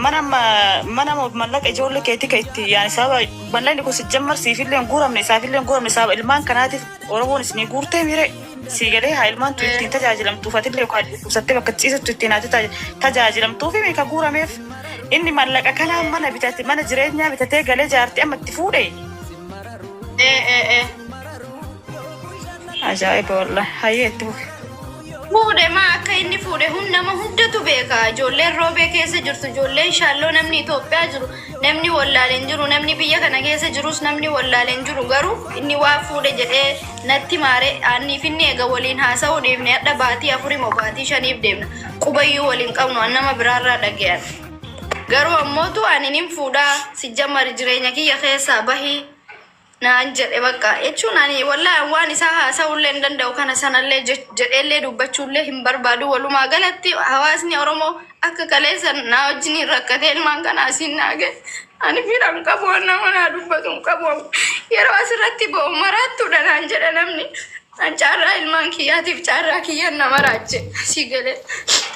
Mana mana mallaqa ijoollee keetii ka itti yaani sababa mallaqni kun sijjammar siifillee hin guuramne, isaafillee hin guuramne, sababa ilmaan kanaatiif Oromoon isinii guurtee mire sii galee haa ilmaan tun ittiin tajaajilamtuuf, atillee yookaan dhukkubsattee bakka ciisattu ittiin haa tajaajilamtuufi meeqa guurameef. Inni mallaqa kanaan mana bitate, mana jireenyaa bitatee galee jaartii amma itti fuudhe. Ee ee ee. Ajaa'iba wallahi. Hayyee, itti fufi. Fuudhe maa, akka inni fuudhe hun nama hundatu beeka. Ijoolleen Roobee keessa jirtu, ijoolleen Shaalloo, namni Itoophiyaa jiru, namni wallaaleen jiru, namni biyya kana keessa jirus namni wallaaleen jiru. Garuu inni waa fuudhe jedhee natti maare. Anniif inni eega waliin haasa'uu dhiifne hadha baatii 4 moo baatii 5f deemna. Qubayyuu waliin qabnu, an nama biraarraa dhagayan. Garuu ammootu ani nin fuudhaa sijjammari jireenya kiyya keessaa bahii naan jedhe. Bakka jechuun ani wallahi waan isaa haasa'ullee hin danda'u, kana sanallee jedheellee dubbachuullee hin barbaadu. Walumaa galatti hawaasni Oromoo akka kaleessa naa wajjin rakkatee ilmaan kana asiin naa gahe, ani fira hin qabu, waan nama naa dubbatu hin qabu. Yeroo asirratti ba'u maraattuudha naan jedha namni. An caarraa ilmaan kiyyaatiif caarraa kiyyan nama raache asii galee.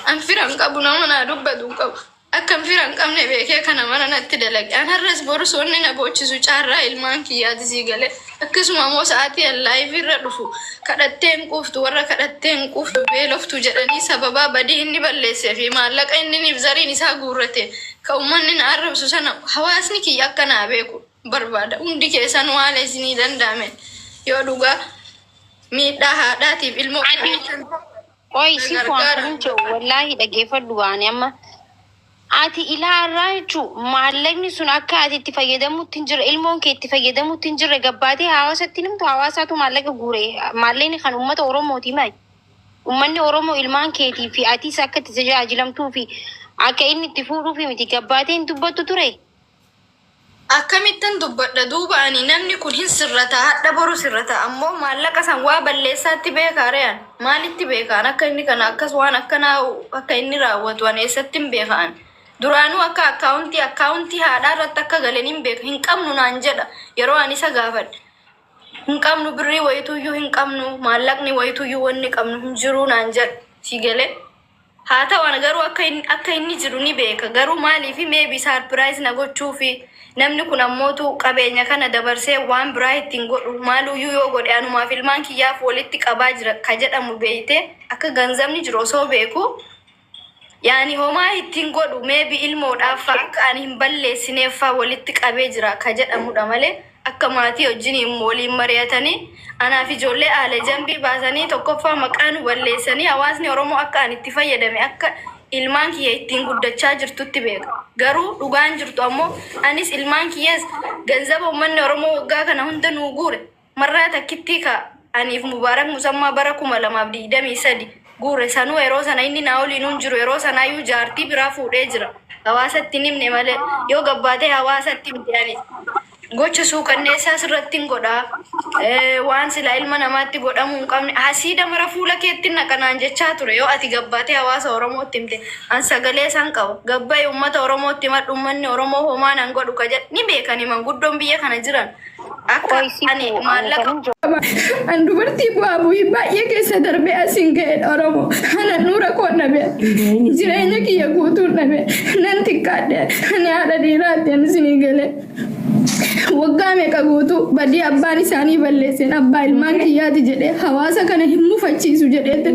An fira hin qabu, nama naa dubbatu hin qabu. Akkan fira hin qabne beekee kana mara natti dalage. An har'as borus wanni na boochisu caarraa ilmaan kiyyaati sii galee. Akkasuma immoo sa'aatii an live irra dhufu kadhattee hin quuftu, warra kadhattee hin quuftu, beeloftu jedhanii sababaa badii inni balleessee fi maallaqa inni niif zariin isaa guurrate ka ummanni na arrabsu sana hawaasni kiyya akka naa beeku barbaada. Hundi keessan haala isinii danda'ame yoo dhugaa miidhaa haadhaatiif ilmoo Ati qoy na si waan gargaara. kun jiru wallaahi dhageeffadhu. Waan amma ati ilaarraa jechuun maallaqni sun akka ati itti fayyadamutti hin jirre, ilmoon kee itti fayyadamutti hin jirre, gabbaatee hawaasatti himtu. Hawaasaatu maallaqa guure. Maallaqni kan uummata Oromooti maali? Uummanni Oromoo ilmaan keetii fi atis akka itti tajaajilamtuu fi akka inni itti fuudhuufi miti gabbaatee hin dubbattu ture. Akkamittan dubbadha duuba? Ani namni kun hin sirrata, hadha boru sirrata, ammoo maallaqa san waa balleessaatti beekaa re'an maalitti beekaan akka inni kana akkas waan akkanaa akka inni raawwatu ani eessatti hin beekaan? Duraanuu akka akkaawuntii haadhaa irratti akka galen hin beeka. Hin qabnu naan jedha yeroo ani isa gaafadhe. Hin qabnu, birrii wayituyyuu hin qabnu, maallaqni wayituyyuu wanni qabnu hin jiru naan jedha si galee. Haa ta'u, ana garuu akka inni jiru ni beeka. Garuu maaliifi maybe surprise na gochuufi, namni kun ammootu qabeenya kana dabarsee waan biraa ittiin godhu maaluyyuu yoo godhe anumaaf ilmaan kiyyaaf walitti qabaa jira ka jedhamu beeyte, akka ganzabni jiru osoo beeku yaani homaa ittiin godhu, maybe ilmoodhaaf fa'a akka ani hin balleessineef fa'a walitti qabee jira ka jedhamudha malee, akka maatii wajjin waliin mari'atanii anaaf ijoollee aala jambii baasanii tokkoffaa maqaa nu balleessanii hawaasni Oromoo akka ani itti fayyadame, akka ilmaan kiyya ittiin guddachaa jirtutti beeka. Garuu dhugaan jirtu ammoo anis ilmaan kiyyas ganzaba uummanni Oromoo waggaa kana hunda nuu guure marraa takkittii ka aniif Mubaarak Musammaa bara 2023 guure sanuu yeroo sana inni naa waliin hin jiru. Yeroo sanaayyuu jaartii biraa fuudhee jira. Hawaasatti hin himne malee yoo gabbaatee hawaasatti himte ani gocha suukanneessaa sirratti hin godhaa. Waan sila ilma namaatti godhamuu hin qabne hasiida mara fuula keetti naqanaan jechaa ture. Yoo ati gabbaatee hawaasa Oromootti himte an sagalee san qaba, gabbaa'e uummata Oromootti himadhu, uummanni Oromoo homaa nan godhu ka jedhe ni beekani manguddoon biyya kana jiran akka Qoy ani sifu ani maallaqa kanin jiru. An dubartii bu'aa bu'ii baay'ee keessa darbee asiin ga'edha Oromoo. Ana nuura koo dhabe. Jireenya kiyya guutuun dhabe. Nan xiqqaadhe. Ani haadha dhiiraatti ani isinii galee. Waggaa meeqa guutuu badii abbaan isaanii balleesseen abbaa ilmaan kiyyaati jedhee hawaasa kana hin mufachiisu jedheete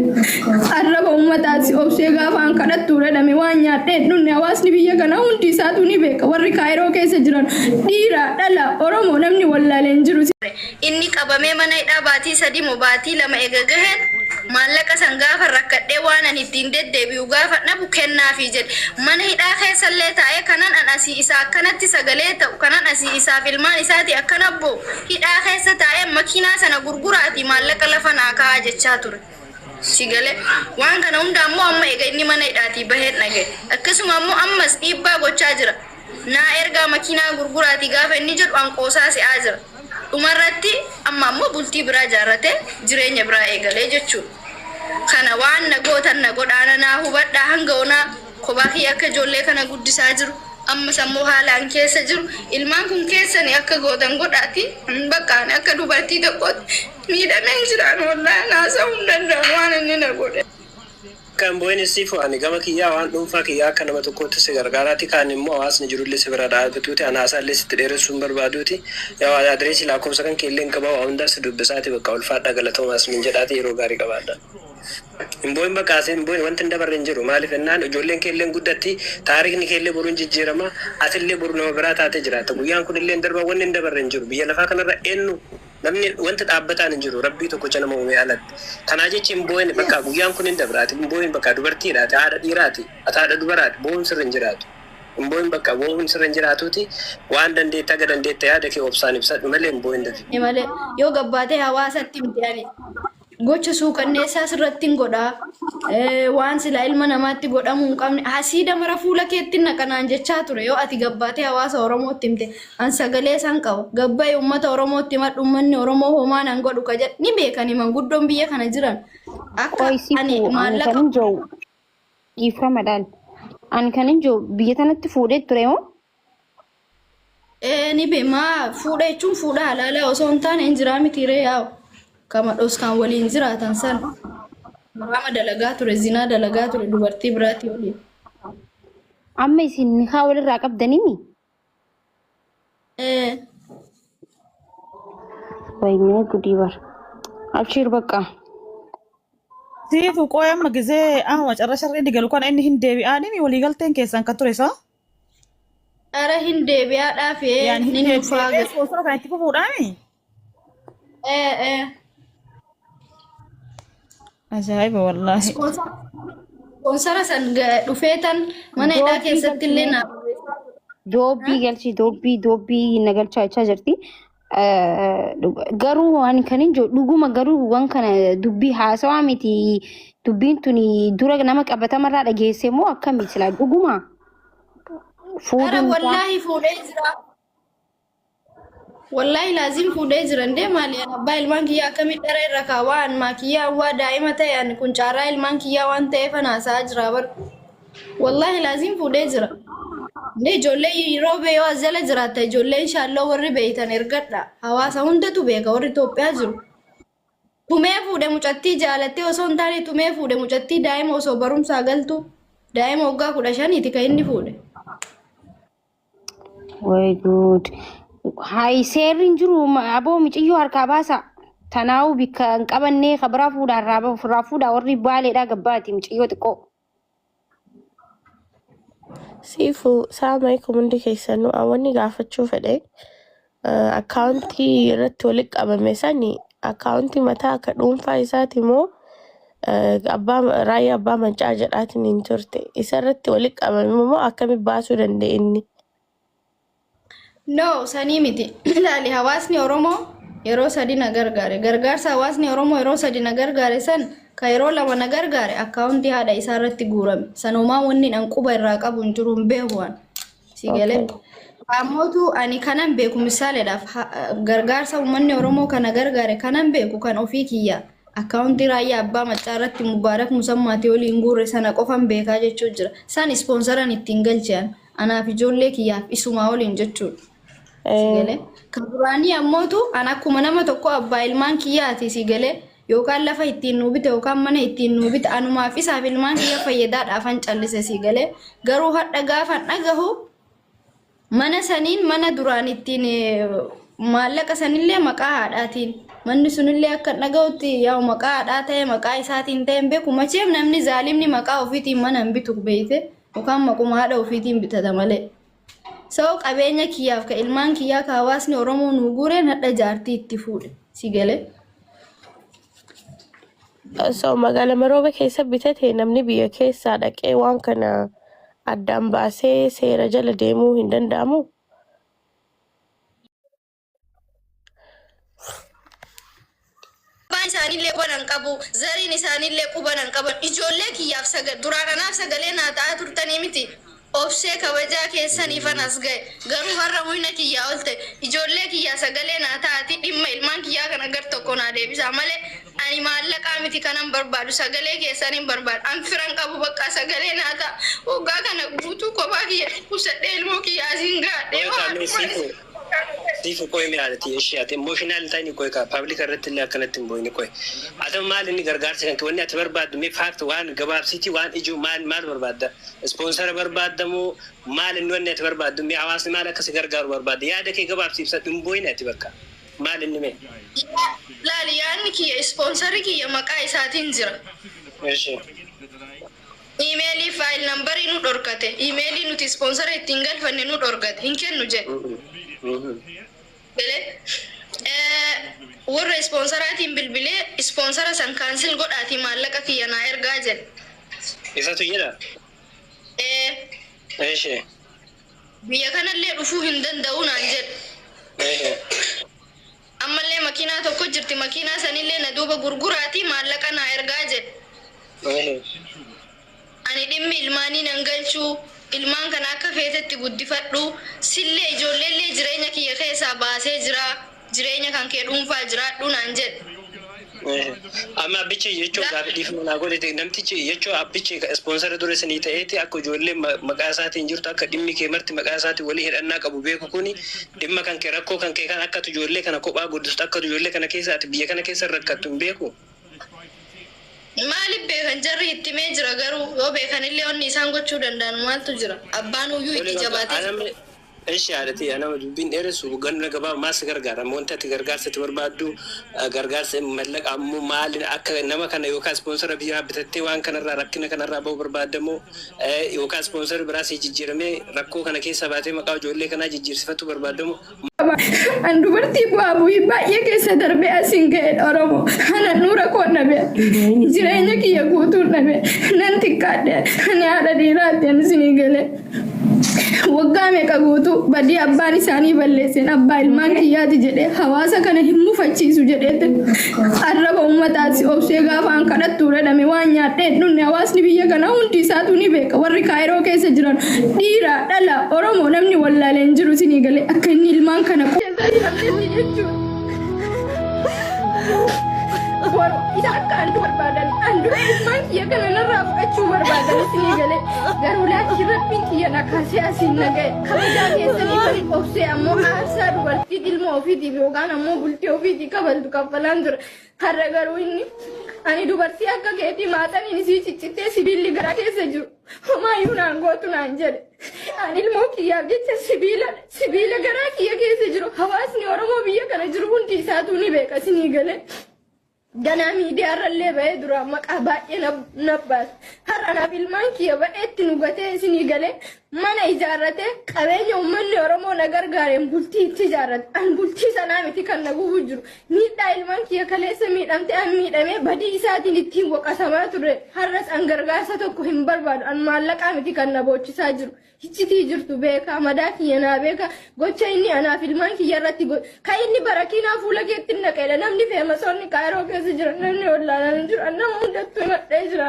arraba uummataas obsee gaafa an kadhattuu dhadhame waan nyaadhee hin dhunne hawaasni biyya kanaa hundi isaatu ni beeka. Warri Kaayiroo keessa jiran dhiira dhala Oromoo namni wallaalee hin jiru. Inni qabamee mana hidhaa baatii 3 moo baatii 2 ega gaheen maallaqa san gaafa rakkadhee waan ani ittiin deddeebi'u gaafa dhabu kennaafii jedhe. Mana hidhaa keessallee taa'ee kanan an asii isaa akkanatti sagalee ta'u, kanan asii isaaf ilmaan isaatii akkana boo'u, hidhaa keessa taa'ee makiinaa sana gurguraatii maallaqa lafa naa kaa'aa jechaa ture. Si galee? Waan kana hunda ammoo amma ega inni mana hidhaatii baheen dhagaye. Akkasuma ammoo ammas dhiibbaa gochaa jira. Naa ergaa makiinaa gurguraatii gaafa inni jedhu an qoosaa se'aa jira. Dhumarratti amma ammoo bultii biraa jaarratee jireenya biraa eegalee jechuudha. Kana waan na gootan na godhaa, naa hubadhaa. Hanga onaa kophaa kiyya akka ijoollee kana guddisaa jiru, ammas ammoo haalaan keessa jiru, ilmaan kun keessanii akka gootan godhaati. Bakka ani akka dubartii tokkootti miidhameen jiraan, wallaahi naasa'uu hin danda'an waan inni na godhe. Kan bo'een siif ani gama kiyyaa waan dhuunfaa kiyyaa akka nama tokkootti si gargaaraati. Kaan immoo hawaasni jirullee si bira dhaabbatuuti. Ana haasaallee sitti dheeressuu hin barbaaduuti. Yaa adireesii lakkoofsa kan keellee hin qabaa waa hundaa si dubbisaati bakka ulfaadhaa galatoomaas min jedhaati yeroo gaarii qabaadha. Hin bo'in bakka asii hin bo'in wanti hin dabarre hin jiru. Maaliif jennaan ijoolleen keelleen guddatti taariikni keellee boruun jijjiirama atillee boru nama biraa taatee jiraata. Guyyaan kun illee hin darba wanni hin dabarre hin jiru. Biyya lafaa kanarra eenyu namni wanti dhaabbataan hin jiru rabbii tokkicha nama uume alatti. Kanaa jechi hin bo'in bakka guyyaan kun hin dabra ati hin bo'in bakka dubartiidha ati haadha dhiiraati ati haadha dubaraati bo'uun sirra hin jiraatu. Hin bo'in bakka bo'uun sirra hin jiraatuuti waan dandeette haga dandeette yaada kee obsaan ibsadhu malee hin bo'in dafi. Malee yoo gabbaatee hawaasatti himte ani gocha suukanneessaa sirratti hin godhaa. Waan silaa ilma namaatti godhamuu hin qabne hasiida mara fuula keetti naqanaan jechaa ture yoo ati gabbaatee hawaasa Oromootti himte an sagalee san qaba. Gabbaa'e uummata Oromootti himadhu uummanni Oromoo homaa nan godhu ka jedhu ni beekani manguddoon biyya kana jiran. Akka Qoy ani sifu ani maallaqa kan hin jiru dhiifamaadhaan. Ani kan hin jiru biyya tanatti fuudhee ture moo? Ni beemaa fuudha jechuun fuudha halaalaa osoo hin taane hin jiraa miti ree yaa'u. Kama dhoskaan waliin jiraatan sana. Haraama dalagaa ture, zinaa dalagaa ture dubartii biraatii waliin. Amma isin nikaa walirraa qabdanimi? Waynee gudii bar. Abshiir bakka. Siifu qoy amma gisee amma macarrasharra inni galu kana inni hin deebi'aanimi waliigalteen keessan kan ture isaa? Ara hin deebi'aadhaaf Yaani hin ni dhufaa deebi'ee sponsora kan itti fufuudhaami? Ajaa'iba wallaahi. Sponsora san dhufee tan mana hidhaa Doobbii keessatti illee galchine. naa Doobbii galchi doobbii doobbii na galchaa jechaa jirti. Garuu waan kan hin jiru dhuguma garuu waan kana dubbii haasawaa miti dubbiin tuni dura nama qabatamarraa dhageesse moo akkami silaa dhuguma Ara fuudhuun isaa wallaahi fuudhee jira. Wallaahi laazim fuudhee jira ndee maali ani abbaa ilmaan kiyyaa akkamitti dhara irra kaawwaa an maa kiyyaa waa daa'ima ta'e ani kun caarraa ilmaan kiyyaa waan ta'eef ana haasa'aa jira bar. Wallaahi laazim fuudhee jira. Ndee ijoollee yeroo bee yoo as jala jiraatta ijoolleen shaalloo warri beeytan ergadha. Hawaasa hundatu beeka warri Itoophiyaa jiru. Tumee fuudhe mucattii jaalattee osoo hin taane tumee fuudhe mucattii daa'ima osoo barumsaa galtu daa'ima waggaa 15ti kan inni fuudhe. Way good. Hayi seerri hin jiru aboo miiciyyoo harkaa baasa. Tanaa'uu bikka hin qabannee kabiraa fuudhaa irraa fuudhaa warri baaleedhaa gabbaati miiciyyoo xiqqoo. Siifu saama alaikum hundi keessanuu wanni gaafachuu fedhe akkaawuntii irratti walitti qabame sani akkaawuntii mataa akka dhuunfaa isaati moo abbaa raayyaa abbaa mancaa jedhaatiin hin turte isa irratti walitti qabame moo akkami baasuu danda'e inni? No, sanii miti. Ilaali hawaasni Oromoo yeroo sadi na gargaare. Gargaarsa hawaasni Oromoo yeroo sadi na gargaare san ka yeroo lama na gargaare akkaawuntii haadha isaa irratti guurame. Sanumaa wanni an quba irraa qabu hin jiru hin beeku an. Si galee. Ammootu ani kanan beeku misaaleedhaaf gargaarsa uummanni Oromoo kana gargaare kanan beeku kan ofii kiyya akkaawuntii raayyaa abbaa maccaa irratti Mubaarak Musammaatii waliin guurre sana qofan beekaa jechuu jira. San ispoonsaran ittiin galche an. Anaaf ijoollee kiyyaaf isumaa waliin jechuudha. Si galee. Kan duraanii ammootu an akkuma nama tokko abbaa ilmaan kiyyaati si galee yookaan lafa ittiin nuu bite yookaan mana ittiin nuu bite anumaaf isaaf ilmaan kiyya fayyadaadhaafan callise si galee garuu hadha gaafan dhagahu mana saniin mana duraan ittiin maallaqa sanillee maqaa haadhaatiin manni sunillee akka dhagahutti yaa'u maqaa haadhaa ta'e maqaa isaatiin ta'e hin beeku macheem namni zaalimni maqaa ofiitiin mana hin bitu beeyte yookaan maquma haadha ofiitiin bitata malee. So qabeenya kiyyaaf ka ilmaan kiyyaa ka hawaasni Oromoo nuu guureen hadha jaartii itti fuudhe si galee. So magaala Marooba keessa bitate namni biyya keessaa dhaqee waan kana addaan baasee seera jala deemuu hin danda'amu? Abbaan isaaniillee quba nan qabu, zariin isaaniillee quba nan qaban. Ijoollee kiyyaaf saga duraan anaaf sagalee naa ta'aa turtanii miti. Obsee kabajaa keessaniifan as ga'e. Garuu har'a humna kiyyaa ol ta'e. Ijoollee kiyyaa sagalee naa ta'aati dhimma ilmaan kiyyaa kana gar tokko naa deebisaa malee ani maallaqaa miti kanan barbaadu sagalee keessaniin barbaada. An firan qabu bakka sagalee naa ta'a. Waggaa kana guutuu kophaa kiyya dhukkubsadhee ilmoo kiyya asiin gaadhee Qoy waan taamee siifu. Siif qoy mi haadhati ishee ati emotional ta'ini qoy ka public irratti illee akkanatti hin boo'ini qoy. Ati maal inni gargaarsa kan wanni ati barbaaddu mee fact waan gabaabsiti waan ijoo maal maal barbaadda? Sponsor barbaadda moo maal inni wanni ati barbaaddu mee hawaasni maal akka si gargaaru barbaadda? Yaada kee gabaabsi ibsadhu, hin boo'ini ati bakka. Maal inni mee? Laali, yaadni kiyya sponsorri kiyya maqaa isaatiin jira. Ishee. Imeelii file numberii nu dhorkate. Imeelii nuti sponsora ittiin galfanne nu dhorkate. Hin kennu jedhe. Galee warra sponsoraatiin bilbilee sponsora san cancel godhaatii maallaqa kiyya naa ergaa jedhe. Isatu jedha? Eh. Ishee. Biyya kanallee dhufuu hin danda'u naan jedhe. Ishee. Ammallee makiinaa tokko jirti, makiinaa sanillee na duuba gurguraatii maallaqa naa ergaa jedhe. Ishee. Ani dhimmi ilmaanii nan galchuu, ilmaan kana akka feetetti guddifadhu, sillee ijoolleellee jireenya kiyya keessaa baasee jira, jireenya kan kee dhuunfaa jiraadhu naan jedhe. Amma abbichi jechuun gaafa dhiifama naa godhete, namtichi jechuun abbichi sponsora dura isinii ta'eeti akka ijoollee maqaa isaatiin jirtu, akka dhimmi kee marti maqaa isaatiin walii hidhannaa qabu beeku kuni dhimma kan kee rakkoo kan kee kan akka ijoollee kana kophaa guddistu, akka ijoollee kana keessa ati biyya kana keessa rakkattu hin beeku. Maaliif beekan? Jarri itti himee jira, garuu yoo beekanillee onni isaan gochuu danda'an maaltu jira? Abbaan uyyuu itti jabaatee. Ishi haadhati, nama dubbiin dheeressu ganna gabaa maal si gargaara? Wanti ati gargaarsa itti barbaaddu gargaarsa mallaqa ammoo maali? Akka nama kana yookaan sponsora biyyaa bitattee waan kanarraa rakkina kanarraa bahuu barbaaddamoo, yookaan sponsora biraa si jijjiiramee rakkoo kana keessa baatee maqaa ijoollee kanaa jijjiirsifachuu barbaaddamoo? An dubartii bu'aa bu'ii baay'ee keessa darbee asiin ga'edha Oromoo. Ana nuura koo dhabe. Jireenya kiyya guutuu dhabe. Nan xiqqaadhe. Ani haadha dhiiraatti ani isinii galee. Waggaa meeqa guutuu badii abbaan isaanii balleesseen abbaa ilmaan kiyyaati jedhee hawaasa kana hin mufachiisu jedheeti arraba uummataati obsee gaafa an kadhattu dhadhame waan nyaadhee dhunne. Hawaasni biyya kanaa hundi isaatu ni beeka. Warri Kaayiroo keessa jiran dhiira dhala Oromoo namni wallaalee hin jiru isinii galee akka inni ilmaan kana jechuudha. Isa akka andu barbaadan andu ilmaan kiyya kana narraa fudhachuu barbaadan isinii galee, garuu laakiin Rabbiin kiyya na kaasee asiin na ga'e. Kabajaa keessanii kan obsee ammoo aarsaa dubartii ilma ofiitiif yookaan ammoo bultii ofiitii kabaltu kaffalaan ture. Har'a garuu inni ani dubartii akka keetii maaxaniin isii ciccittee sibiilli garaa keessa jiru homaayyuu naan gootu naan jedhe. Ani ilmoo kiyyaaf jecha sibiila garaa kiyya keessa jiru hawaasni Oromoo biyya kana jiru hundi isaatu ni beeka isinii galee. Ganaa miidiyaarrallee ba'ee dura maqaa baay'ee na baase. Har'a naaf ilmaan kiyya ba'eetti nu gatee isinii galee mana ijaarratee qabeenya uummanni Oromoo na gargaareen bultii itti ijaarrate. An bultii sanaa miti kan na gubuu jiru. Miidhaa ilmaan kiyya kaleessa miidhamte an miidhamee badii isaatiin ittiin waqasamaa ture. Har'as an gargaarsa tokko hin barbaadu. An maallaqaa miti kan na boochisaa jiru. Hiccitii jirtu beeka, madaa kiyya naa beeka, gocha inni anaaf ilmaan kiyya irratti godhe. Kan inni barakiinaa fuula keetti naqeedha. Namni famousoonni Kaayiroo keessa jiran, namni wallaalaan hin jiru. Nama hundattuu himadhee jira.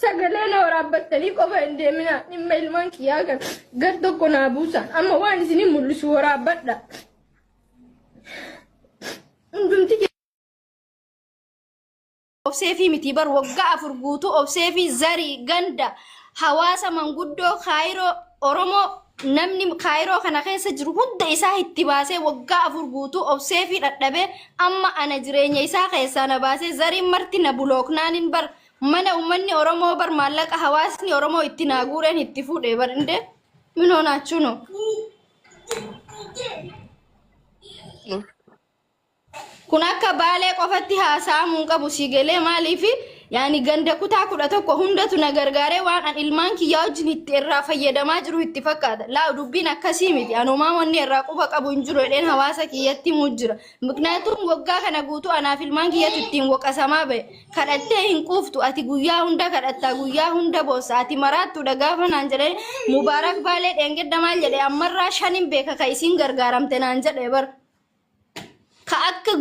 Sagalee na waraabbattanii qofa hin deemina. Dhimma ilmaan kiyyaa kan gar tokko naa buusan. Amma waan isinii mul'isu waraabbadha. Hundumti Obsee fi miti bar, waggaa 4 guutuu obsee fi zarii ganda hawaasa manguddoo Kaayiroo Oromoo namni Kaayiroo kana keessa jiru hunda isaa itti baasee waggaa 4 guutuu obsee fi dhadhabee amma ana jireenya isaa keessaa na baasee zariin marti na blocknaanin bar mana uummanni Oromoo bar maallaqa hawaasni Oromoo itti naa guureen itti fuudhee bar indee minoo naachuno. Kun akka Baalee qofatti haasa'amuu hin qabu si galee. Maaliif yaani ganda kutaa 11 hundatu na gargaaree waan an ilmaan kiyyaa wajjin itti irraa fayyadamaa jiru itti fakkaata. Laa, dubbiin akkasii miti. Anumaa wanni irraa quba qabu hin jiru jedheen hawaasa kiyyatti himuu jira. Miknaatuun waggaa kana guutuu anaaf ilmaan kiyyatu ittiin waqasamaa ba'e. Kadhattee hin quuftu, ati guyyaa hunda kadhattaa, guyyaa hunda boossa, ati maraattuudha gaafa naan jedhee Mubaarak Baalee dheengadda maal jedhee ammarraa shanin beeka ka isiin gargaaramte naan jedhee bar. Ka akka